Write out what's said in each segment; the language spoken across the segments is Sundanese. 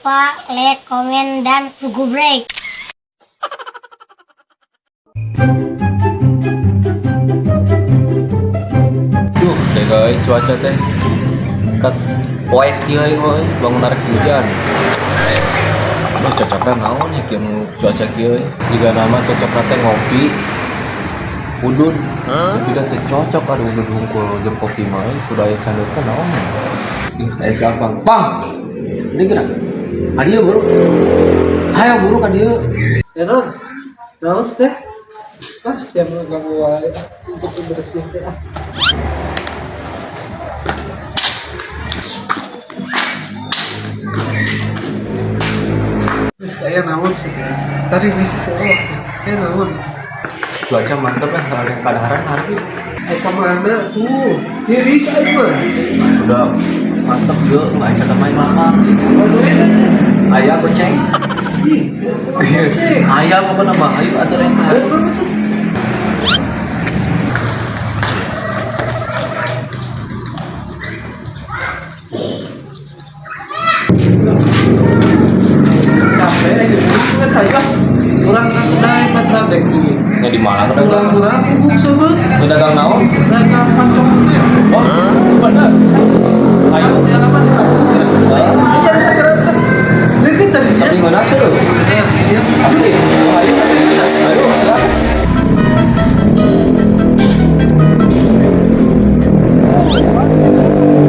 lupa like, komen, dan subscribe. Duh, teh guys, cuaca teh kat poek kieu euy mah euy, bangun arek hujan. Wah, cocoknya naon ya kieu nu cuaca kieu euy. Jiga nama cocokna teh ngopi udud. Tapi da teu cocok aduh udud hungkul jeung kopi mah euy, kudu aya candut teh naon ya. Ih, aya si Apang. Pang. Ini geura. Ka dieu buru. Hayo buru ka dieu. Ya non, naon teh? Ah, siapa nu ganggu wae. Ah, untuk bersih teh ah. Kayak naon sih teh? Tadi di situ oh, kayak naon? Cuaca mantep lah, ada yang kadaharan hari. Eh, kemana tuh? Tiris aja mah. Udah mantep ge, nggak aya kata main lapar. Waduh ini sih. Aya goceng. Ih, goceng. Ayam apa nama? Ayo atur yang Ayo, hari. berapa tuh? Capek aja, kan kayak kurang ke kedai Patra Bakery. Nggak di mana ke dagang? Kurang-kurang ibu sebut Ke dagang naon? dagang pancong ya. Wah, bener. Ayo. Ya kapan ya? Iya, segera tuh. Deket tadi ya. Tapi nggak tuh. Iya, iya. Asli. Oh, ayo. Ayo, siap.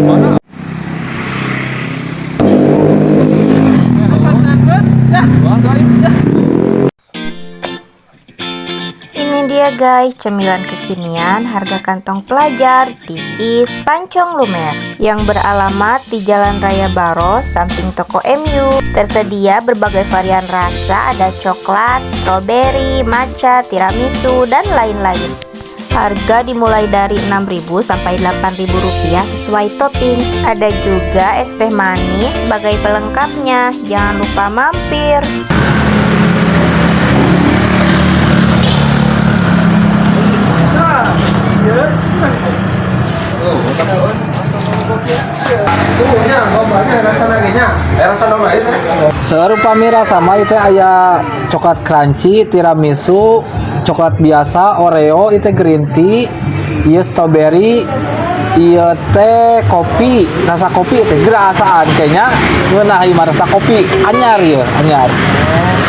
Mana? Wah, ayo. Ini dia guys, cemilan kekinian harga kantong pelajar. This is Pancong Lumer yang beralamat di Jalan Raya Baros samping toko MU. Tersedia berbagai varian rasa, ada coklat, stroberi, matcha, tiramisu, dan lain-lain. Harga dimulai dari 6.000 sampai 8.000 rupiah sesuai topping. Ada juga es teh manis sebagai pelengkapnya. Jangan lupa mampir. Nah, ya, cuman Oh, mantap. tuh nya, lobanya rasa nagenya. Eh, rasa naon wae teh? Serupa rasa mah itu aya coklat crunchy, tiramisu, coklat biasa, Oreo, itu green tea, ieu strawberry, ieu teh kopi, rasa kopi teh gerasaan kayaknya ngeunah ieu mah rasa kopi anyar ieu, anyar.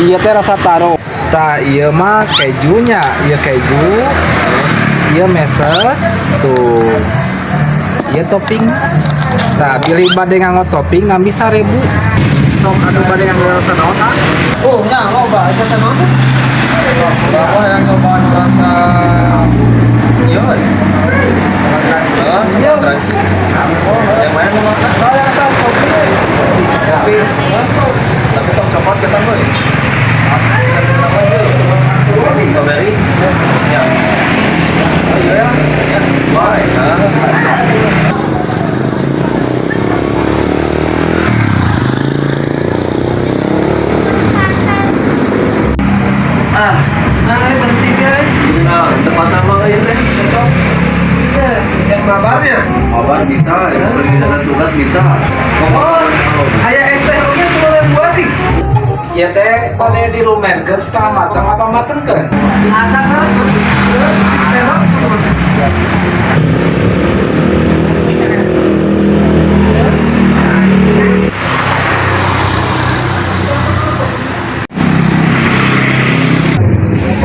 Ieu teh rasa taro. Tah ieu mah kejunya, ieu keju, ieu meses, tuh. Ieu topping. Nah, pilih bade nganggo topping ngambil 1000. Sok anu bade nganggo rasa naon ah? Oh, nya loba rasa naon tuh? Bawa yang nyobaan rasa iya, euy. Coklat crunchy. Iya. Coklat crunchy. Yang mana mau makan? Kalau yang rasa kopi, Kopi. Tapi tong coklat kita euy. Strawberry. Ya. Oh iya ya. Ya. Wah, ya. Ah, nah ini bersih guys. nah, tempat nama euy teh. Cocok. Iya, es mabarnya. Mabar bisa, ya. Pergi tugas bisa. Oh, aya es teh oge cuma yang buat nih. Ya teh pada di lumerkeun setengah matang apa matengkeun? Asa kan? Terok.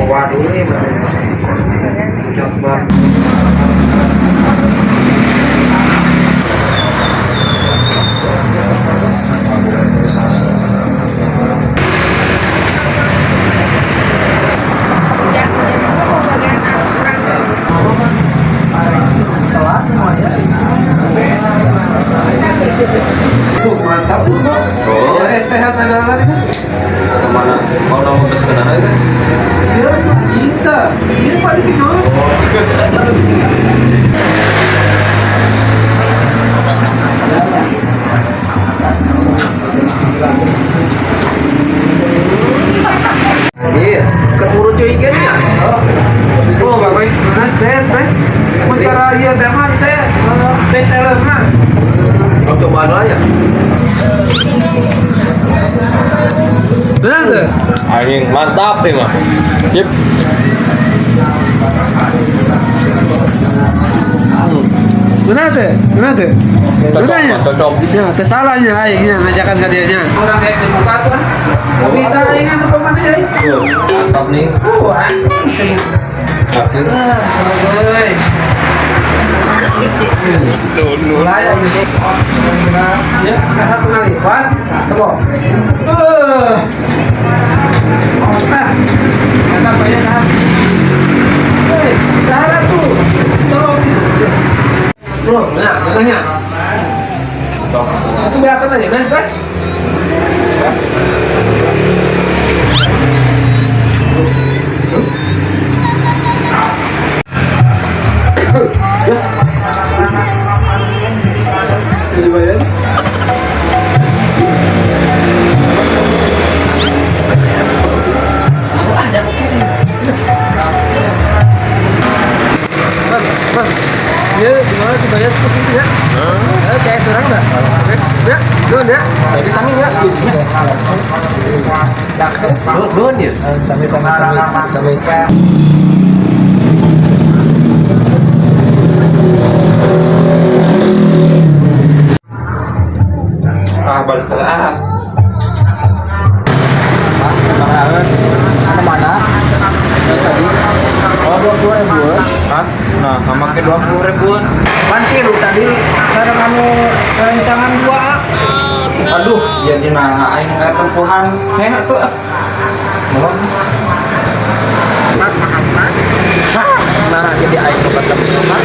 Waduh ini coba. Telat lumayan. Tuh, mantap bu. Oh. Ya, es teh segala lagi. Kemana? Mau nama bus kemana itu? Iya, kita. Ini Pak Diki nyawa. Iya, keburu cuy kan ya? Oh, bapak Mas teh teh. Cara ieu teh mah teh best seller mah. Mau cobaan aja. Benar tuh? Anjing mantap ini mah. Sip. Benar tuh? Benar tuh? Cocok, Benar ya? cocok. Ya, teu salahnya aing nya ngajakan ka dia nya. Urang kayak di muka tuh kan. Tapi kita aing anu pemana ya? Mantap nih. Anjing sih. Akhir. Ah, euy. Mulai aja. Ya, satu kali. One, tepok. Nah, kata banyak kan. Hei, tahan tuh. Tolong itu. Bro, nah, nanya. Itu berapa aja, Mas, Pak? Jadi bayar. Bang, bang. Ya, gimana dibayar seperti itu ya? Kayak serang dah. Ya, nuhun ya. Jadi sami ya. Nuhun ya. Sami sami sami sami. Ah, balik ke ah. Mana mana? Yang tadi. Oh, 20 ribu. Hah? Nah, make 20 ribuan. Pan tilu tadi sareng anu rencangan dua. Aduh, jadi nah aing aya tempuhan. Heh atuh. Mohon. Nah, jadi aing nu ketemu mah.